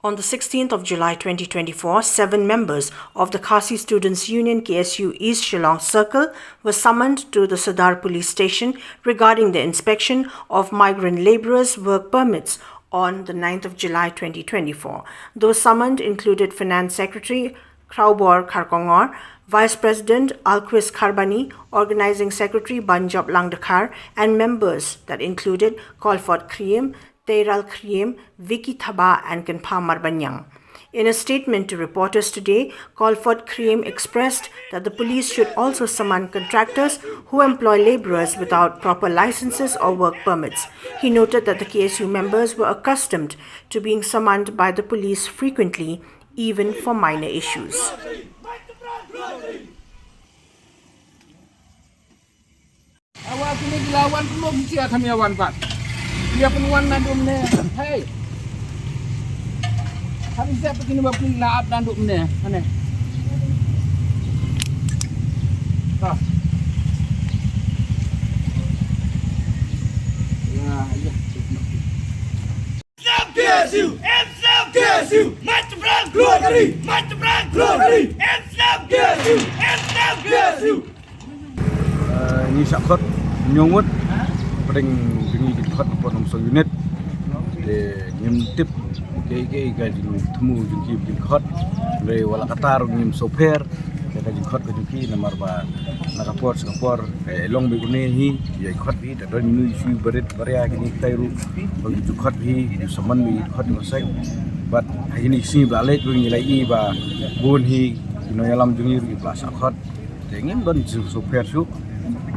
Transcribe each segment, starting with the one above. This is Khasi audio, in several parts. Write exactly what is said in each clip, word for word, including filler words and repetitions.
On the sixteenth of July twenty twenty-four, seven members of the Khasi Students Union, K S U, East Shillong Circle were summoned to the Sadar Police Station regarding the inspection of migrant labourers' work permits on the ninth of July twenty twenty-four. Those summoned included Finance Secretary Kraobor Kharkongor, Vice President Alquist Kharbani, Organizing Secretary Banjop Langdkhar, and members that included Colford Khriem, Teiral Khriem, Vicky Thabah, and Kynpha Marbaniang. In a statement to reporters today, Colford Khriem expressed that the police should also summon contractors who employ labourers without proper licenses or work permits. He noted that the K S U members were accustomed to being summoned by the police frequently, even for minor issues. Awa kine ki la wan kumno ki sia kami awan pat. Dia pun wan na dum ne. Hey. Kami sia pun kini bapun la ap na dum ne. Ane. Ah. Ya, ya. Islam K S U, Islam K S U, Mait Tymprang Glory, Mait Tymprang Glory, Islam K S U, Islam K S U. Eh, ngi shah khot ñiewngud, pdeng jong ngi ki khot pon ym soo unit. Te ngim tip kaei kaei ka jingthmu jong ki ba kin khot. Hynrei wat la katta ruh ngim sngewpher ïa ka jingkhot ka jong ki, namar ba na ka por sha ka por, eh, long beit une hi, ïa khot beit, da don inu issue barit baria kine kitai ruh ba ki ju khot beit, ki ju summon beit, khot ïa ka seng. Bad ha kine ki sngi ba la leit ruh ngi la ïohi ba bun hi ki nongïalam jong ngi ruh ki la shah khot. Te ngim don jingsheptieng shuh.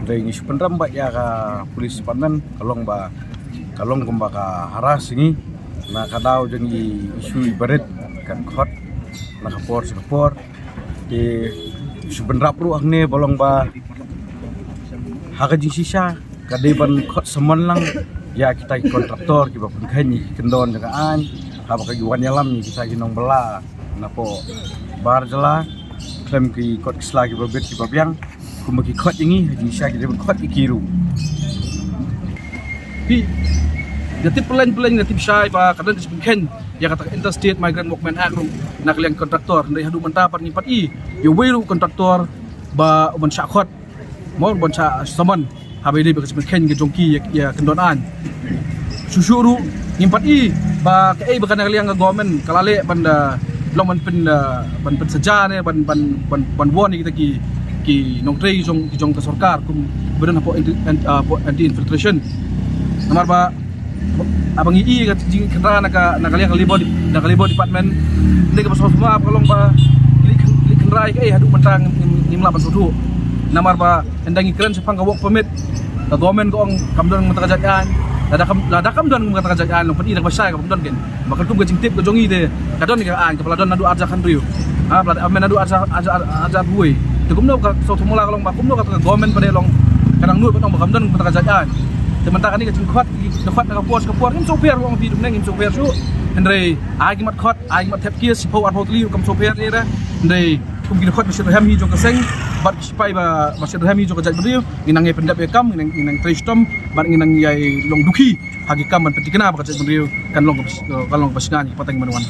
Te ngi shu pynrem beit ïa ka police department, ka long ba, ka long kumba ka harass ngi na ka daw jong i issue i barit, kan khot na ka por sha ka por. Te shu pynrap ruh hangne ba long ba ha ka jingshisha ka dei ban khot summon lang ïa kita ki contractor kiba pynkheiñ ïa ki kyndon jong ka aiñ, haba ki wan ïalam ïa kita ki nongbylla napoh bar jylla, khlem ki kot ki sla kiba bit kiba biang. Kumba ki khot ïa ngi ha jingshisha ki dei ban khot ïa ki ruh. Phi da tip pyllein pyllein, da tip shai ba ka don ka jingpynkheiñ ïa kata ka Interstate Migrant Workmen Act ruh na ka liang contractor. Hynrei haduh mynta pat ngim pat i ïa uwei ruh contractor ba u ban shah khot, mo, u ban shah summon, haba ïadei bad ka jingpynkheiñ ka jong ki ïa, ïa kyndon aiñ. Shuh shuh ruh ngim pat i ba kaei ba ka na ka liang ka government ka la leh ban da long ban pyn, ban pynsaja ne ban, ban, ban, ban warn ïa kita ki, ki nongtrei jong, ki jong ka sorkar, kum ba don hapoh anti, an-, ah, hapoh anti infiltration. Namar ba haba ngi i ka jingkhynra na ka, na ka liang ka Labour Dep-, na ka Labour Department, ne kaba sngewsih ba ka long ba ki leit khyn-, ki leit khynra ïa kaei haduh mynta ngim, ngim, ngim lah ban sngewthuh. Namar ba ynda ngi kren shaphang ka work permit, ka government ka ong kam don mynta ka jait aiñ. Lada kam, lada kam don mynta ka jait aiñ, long pat i da kaba shai, kaba kam don kein. Ba katkum ka jingtip ka jong ngi te ka don ka aiñ kaba la don naduh arhajar khathynriew. Ha, ba la don naduh arhajar, arhajar, arhajar arphew wei. Te kumno ka sngewthuh mula ka long ba kumno ka government pat de long ka nang nud ban ong ba kam don mynta ka jait aiñ. Te mynta kane ka jingkhot, ka khot na ka por sha ka por, ngim sngewpher, ong phi, ngim sngewpher shuh. Hynrei ai ki mat khot, ai ki mat thep case shiphew arphew tylli ruh kam sngewpher ïa re. Hynrei kum ki dkhot ba shitrhem hi jong ka seng bad ki shipai ba, ba shitrhem hi jong ka jaitbynriew, ngi nang ïai pyndep ïa ka kam, ngi nang, ngi nang trei shitom bad ngi nang ïai long dukhi ha ki kam ban pynthikna ba ka jaitbynriew kan long ka, kan long kaba shngaiñ ha ki pateng ban wan.